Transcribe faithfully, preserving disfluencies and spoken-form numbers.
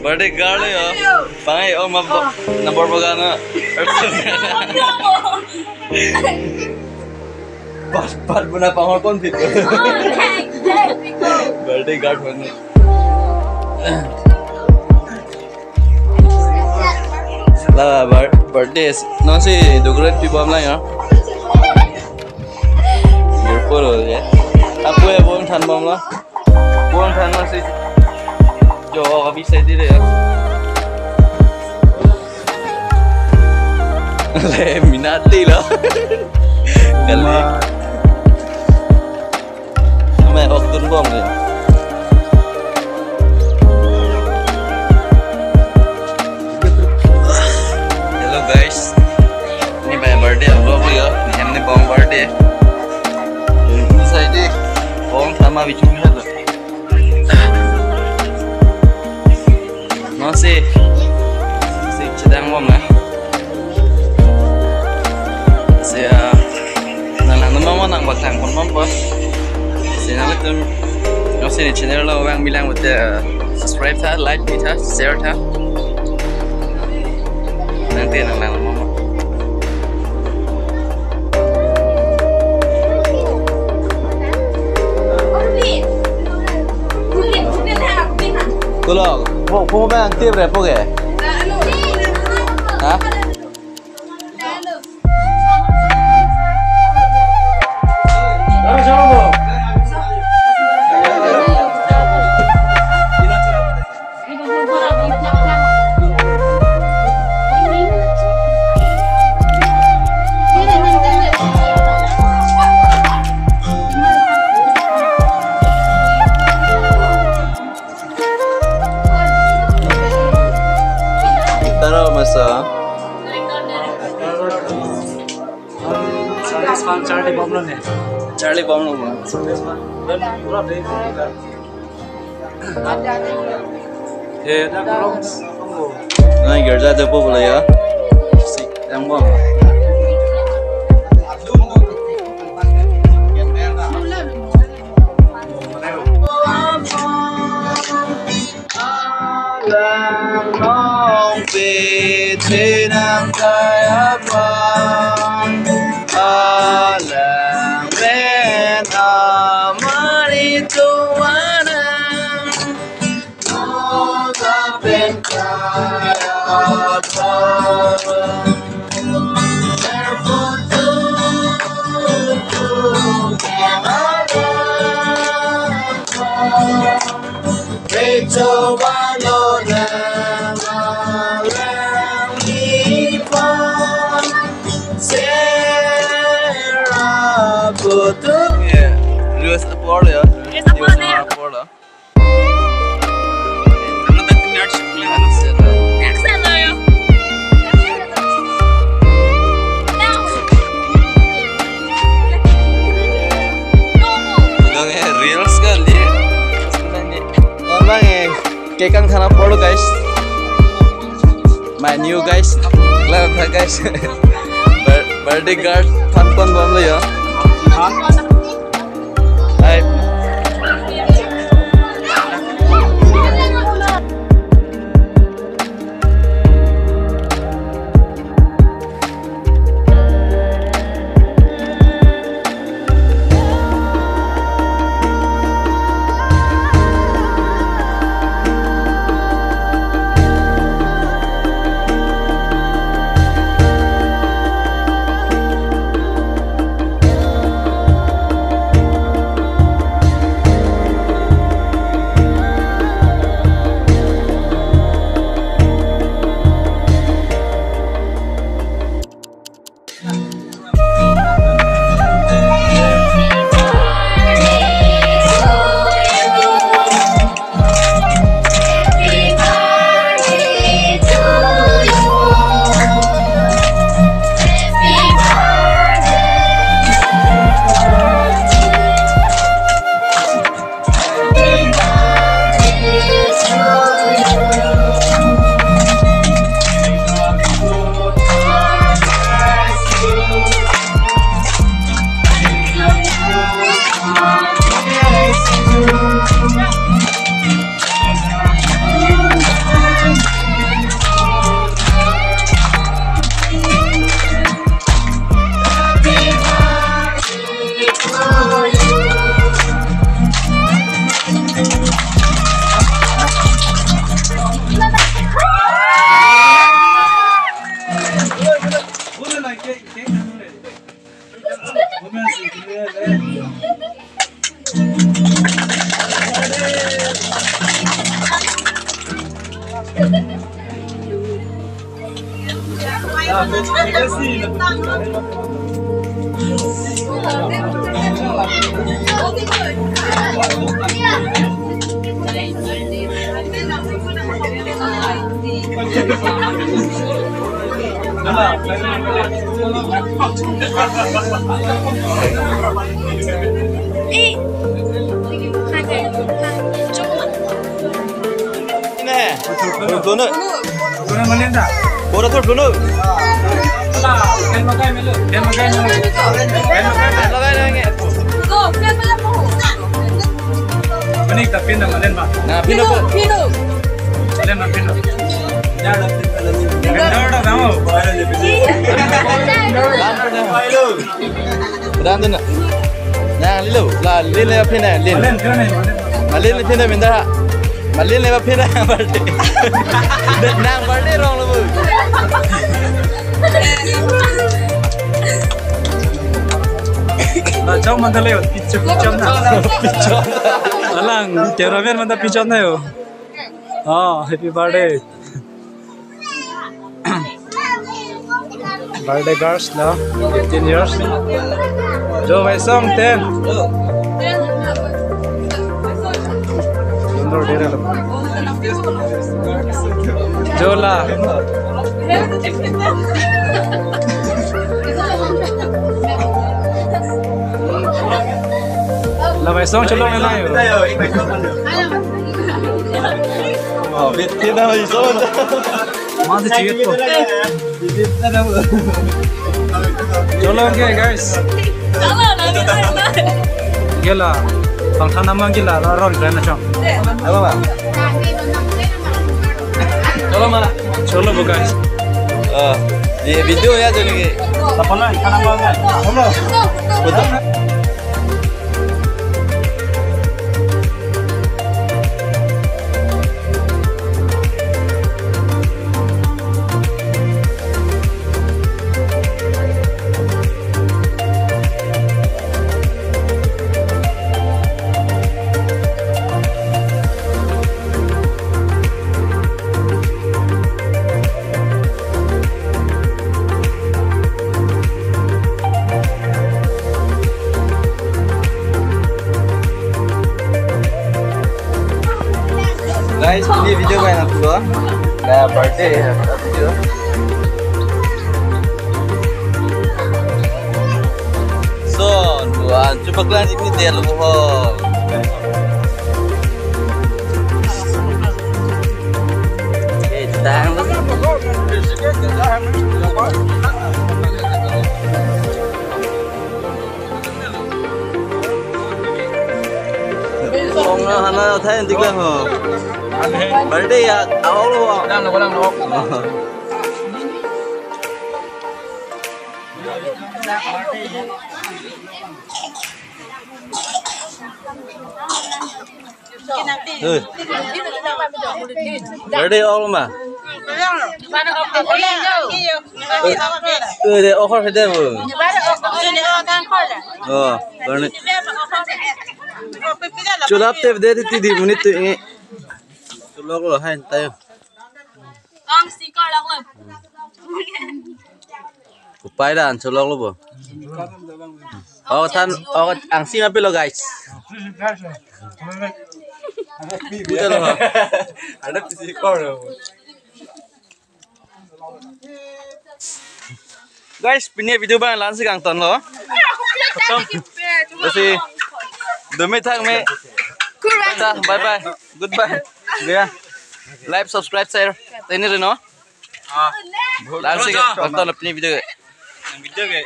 Birthday girl yo. Pangai o ma bo-, na bor bagan na. Bat, bat buna pangol kon bit. Birthday girl buna. La bir-, birthday. Non si dugret pi bom la ya. Gerpo lo ya. Apo ya bom than bom la. Bom than non si. Jo, abi sai di ya. Le, minati lo. Kali. Ama ok dun bom le. Hello guys. Ini banyak birthday vlog ya. Ini hem ni bom birthday. Ini saya di bom sama bichung ya lo. Non si, si chedang bom na. Si, ah, nang lang nang mo nang bak tang pon bom po. Si nanglitum, non si ne channel lo vang bilang bete, ah, subscribe tha, like pi tha, share tha. Nang te nang lang mo. Tulok, po, po bang tip re po ke? Ha? Taro masa. Charlie bom lo ne. Charlie bom lo. Nai gerja de po bole ya. Si, yang bom. Alang nong pe chenam kaya pang, alang men amari tuanang, nota pen kaya pang. Recho balo na malang ipa sera putu. Yeah, Reels apor ya. Reels apor ya. Reels apor ya. Dong eh, reels kali. Orang eh, kekan khana polo guys. My new guys. Love guys. Bir-, birthday girl fun fun bom lo ya. Hai. Nè, thurplu non. Pura thurplu non. Lagai, lagai. Mane ta pin na malen ba. Na, pin na po. Pin na. Malen na pin na. Vendor ta damo. Ran tu na. Na, lilo. La, lin le pin na, lin. Malen pin na. Malen pin na, vendor ha. Malen le pin na, birthday. Nang birthday rong lo bu. La, chau mandale, pichon, pichon na. Pichon. Alang, cameraman manda pichon na yo. Oh, happy birthday. Birthday girls, no? Fifteen years. Jo Vaisong, ten. Sundor dere lo. Jo la. La Vaisong cholong na yo. Oh, bit kita Vaisong. Masih ciut po. Cholong ke, guys. Cholong, nanti, nanti. Gila. Pangthan namang gila, la ron keren na chong. Apa, Bang? Cholong mana? Cholong bu, guys. Oh, di video ya jadi. Apa na? Khana apa? Cholong. Betul. Guys, pini video kain atum lo. Na birthday video. So, dua, coba kalian ini dia lo ho. Oke, tahan. Ong na hana thai tik lang ho. Birthday ya, awal ho. Lang lo, lang lo. Oi. Birthday ong ma. Oi, de offer hede bo. Oh, birthday. Chulap te de ti di monit tu nge. Cholok lo hai tayo. Ong si kolok lo. Kupai dan cholok lo bo. Oh, than, oh, angsi ma pilo, guys. Puta lo ha. Ada pisi kor lo. Guys, pini video abang la-an si kangton lo. Besi dumi thak me. Bye bye. Goodbye. Ya. Like, subscribe, share. Teni reno. Ah. La-an si kangton lo pini video. Video ke.